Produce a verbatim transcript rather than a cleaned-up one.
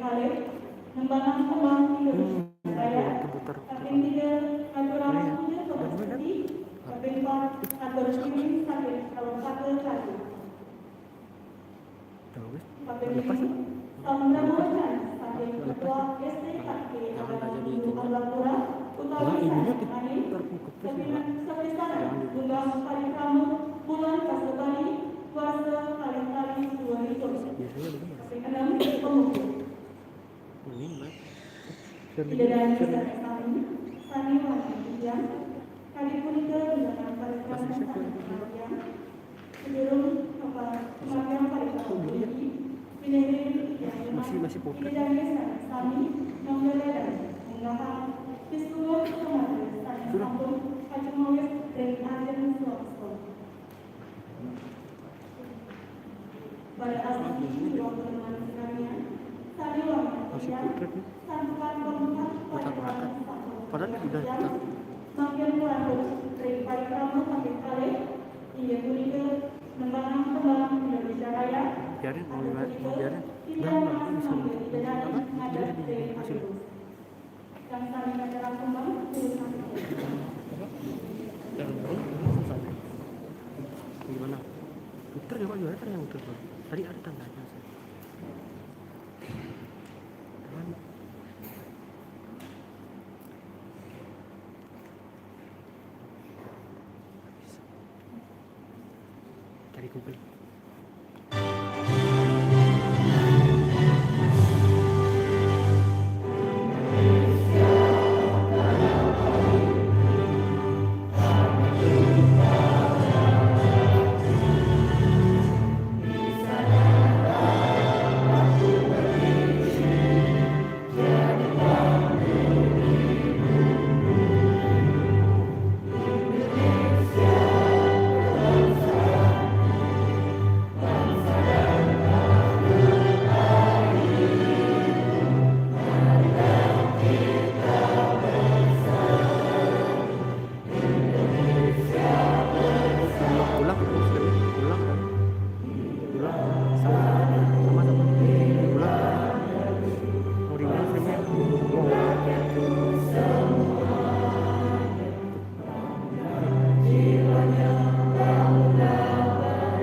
Khalid, nembangang tembang Indonesia Raya, kaping tiga, Aturang Puja Kota Seperti, kaping empat, Atur Siring saking Kalopaka Kali. Kaping lima, Samudra Maulana saking Ketua S D K P Agama Hindu Ambapura, Utara Sari Anim, kaping enam, Sabisana Bunga Parikrama Bulan Kasebali, Warsa Kalih Kali dua ribu. Kaping enam, Pemukul. Ini, Mbak. Ida dané saking sami, sami wangi titiang, kadi punika undangan parikrama saking titiang, sedurung kapa-, kematian parikrama puniki, pinanggih titiang Masih, masih Ida dané saking sami, mangda ledang, munggahang, pisuwung kematian saking sampun, kacumawis ring ajeng swasta. Pada asal ini, waktu dengan sekalian, sami wangi titiang, santukan keempat, padahal ini udah, makin kurang ring parikrama saking kalih, inggih punika nembangang tembang Indonesia Raya. Biarin, mau gimana, mau biarin. Titiang mas mangga ida dané ngadhep ring hatur. Kang sami ngaturang kembang, terus sampai. Gimana? Muter, coba gimana, kan yang muter, Bang? Tadi ada tandanya, saya. Teman. Cari kumpul.